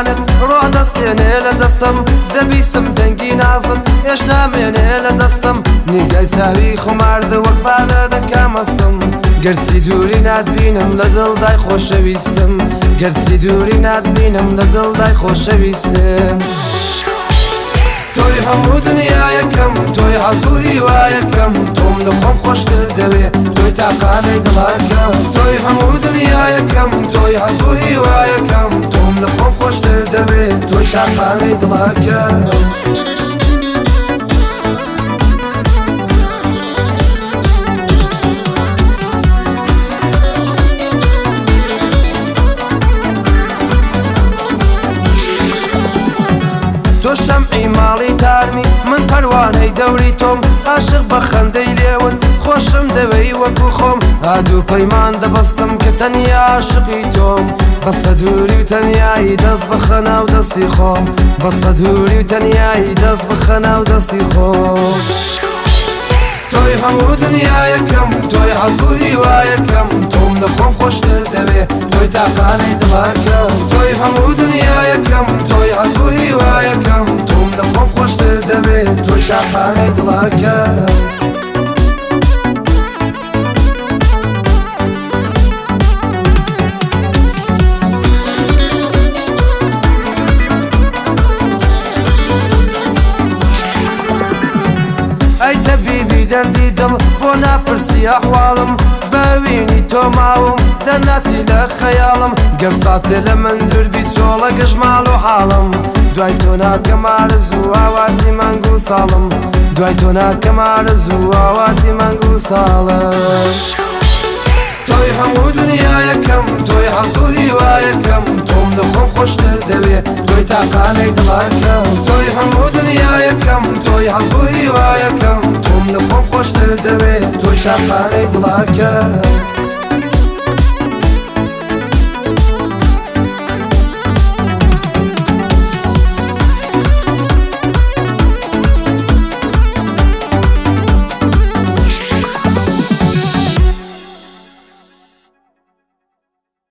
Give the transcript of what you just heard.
چاوەکانت ڕۆح دەستێنێ لە دەستم دەبیستم دەنگی نازت ئێش نامێنێ لە دەستم نیگای چاوی خوماردە وەک پالە دەکا مەستم گەرچی دووری ناتبینم لە دڵدای خۆشەویستم گەرچی دووری ناتبینم لە دڵدای خۆشەویستم تۆی هەموو دنیایەکەم تۆی حەز و هیوایەکەم تۆم لە خۆم خۆشتر دەوێ تۆی تاقانەی دڵەکەم تۆی هەموو دنیایەکەم تۆی حەز و هیوایەکەم تۆم لە خۆم خۆشتر دەوێ تۆی تاقانەی دڵەکەم. تۆ شەمعی ماڵی تارمی من پەروانەی دەوری تۆم عاشق بە خەندەی لێون خۆشم دەوێی وەکو خۆم هادوو پەیمان دەبەستم کە تەنیا عاشقی تۆم بەسە دووری و تەنیایی دەست بخەنە و دەستی خۆم بەسە دووری و تەنیایی دەست بخەنە و دەستی خۆم. تۆی هەموو دنیایەکەم تۆی حەز و هیوایەکەم تۆم لە خۆم خۆشتر دەوێ تۆی تاقانەی دڵەکەم تۆی هەموو دنیایەکەم تۆی حەز و هیوایەکەم تۆم لە خۆم خۆشتر دەوێ تۆی تاقانەی دڵەکەم. ئەی تەبیبی دەردی دڵ بۆ ناپرسی ئەحواڵم بەوینی تۆ ماوم دەرناچی لە خەیاڵم گەر ساتێ لە من دووربی چۆڵە گەش ماڵ و حاڵم دوای تۆ ناکەم ئارەزوو ئاواتی مانگ و ساڵم دوای تۆ ناکەم ئارەزوو ئاواتی مانگ و ساڵم. تۆی هەموو دنیایەکەم تۆی حەز و هیوایەکەم تۆم لە خۆم خۆشتر دەوێ تۆی تاقانەی دڵەکەم تۆی هەموو دنیایەکەم تۆی حەز و هیوایەکەم تۆم لە خۆم خۆشتر دەوێ تۆی تاقانەی دڵەکەم.